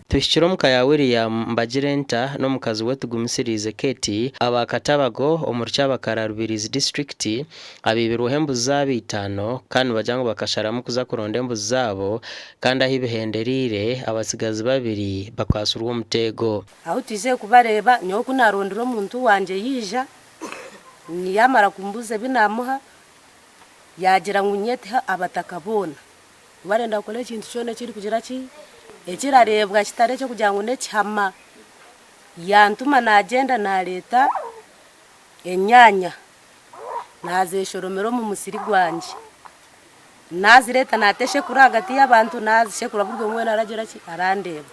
Tuhikire omuka ya William Mbagirenta n'omukazi we Tugumisiriize Katie aba Katabago omuri Kyabakara Rubirizi disiturikiti abaibirweho embuzi zaabo itaano kandi nibagira ngu bakasharamu kuza kuronda embuzi zaabo kandi ahi bihendereire abatsigazi babiri bakwatsirwe omuteego. Ahu twizire kubareeba, nyowe ku naarondire omuntu wangye yaija, yaamara kumbuuza ebi naamuha, yaagira ngu nyeteho abataka boona. Ku barenda kukora ekintu kyona ekirikugira ki, ekirareebwa kitari eky'okugira ngu n'ekihama, yantuma naagyenda naareeta enyaanya, naazeshoromera omu musiri gwangye. Naazireeta naata eshekuro ahagati y'abantu, naazishekura buri omwe weena aragira ki, arandeeba.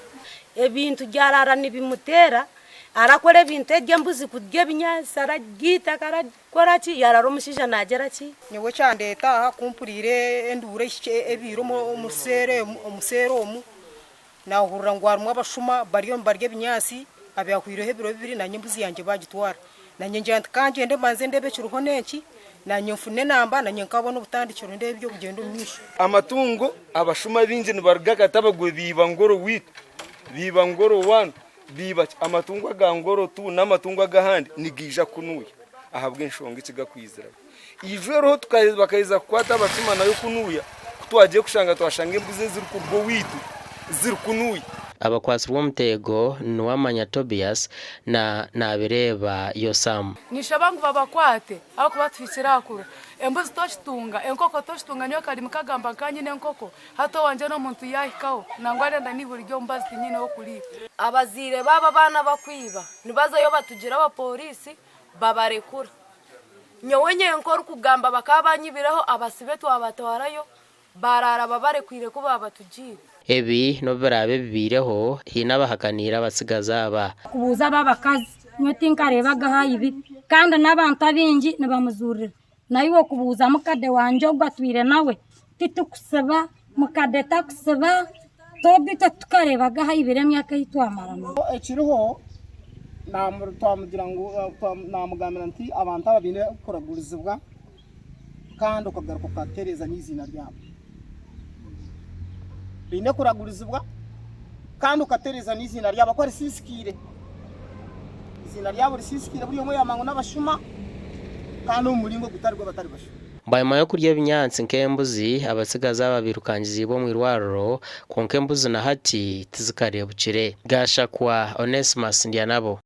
Ebintu byaraara nibimuteera, arakora ebintu eryo embuzi kurya ebinyaatsi, ararya eitaka, arakora ki, yaarara omushaija naagira ki. Nyowe ekyandeeta aha ku mpuriire enduuru ebaire omu seeri omu, naahurira ngu harimu abashuma bariyo nibarya ebinyaatsi abyahweireho ebiro bibiri naanye embuzi yangye baagitwara. Naanye ngira nti ka ngyende mbanze ndeebe ekiriho n'enki, naanye nfune enamba naanye nkaabona obutandikiro ndeebe eby'okugyenda omu maisho. Amatungo abashuma baingi nibaruga Katabagwe baiba Ngoro witu, baiba Ngoro wanu, baiba ki, amatungo aga Ngoro tu n'amatungo ag'ahandi nigaija kunuuya ahabw'enshonga eki gakwizirayo. Ijo eriho bakaheza kukwata abashuma nayo kunuuya, ku twagiye kushanga twashanga embuzi ezirikuruga owaitu ziri kunuuya. Abakwatsirwe omuteego ni Nuwamanya Tobias na Nabireeba Yosam. Ninshaba ngu babakwate ahabw'okuba tuhikire aha kurwa. Embuzi tokitunga, enkoko tokitunga nyowe akarimi kagamba nka nyine enkoko hati owangye n'omuntu yaahikaho nangwa arenda n'eihuri ry'omubazi tinyine h'okuriita. Abazaire baabo abaana abakwiba nibazayo batugira abapooriisi babarekura. Nyowe nyenka orikugamba bakaba banyibireho abasibe twabatwarayo baaraara babarekwire ku baabatugiire. Ebi n'obu biraabe bibaireho, haine abahakaniire abatsigazi aba. Kubuuza abo abakazi, nyowe tinkareebaga ahu aibire kandi n'abantu abaingi nibamujuurira. Naiwe okubuuza mukade wangye ogu atwire nawe, titukusiba, mukade takusiba, twembi titukareebaga ahu aibire emyaka ei twamara nawe. Ekiriho twamugira ngu namugambira nti abantu aba baine kuragurizibwa kandi okagaruka okatereeza n'eiziina ryabo. Baine kuragurizibwa kandi okatereeza n'eiziina ryabo ahakuba risiisikaire. Eiziina ryabo risiisikaire buri omwe yaamanya ngu n'abashuma kandi omu muringo ogutari gw'abatari bashuma. Bwanyima y'okurya ebinyaatsi nk'embuzi, abatsigazi aba bairukangiziibwe omu irwariro, kwonka embuzi na hati tizikareebukire. Gashakwa Onesmus Ndyanabo.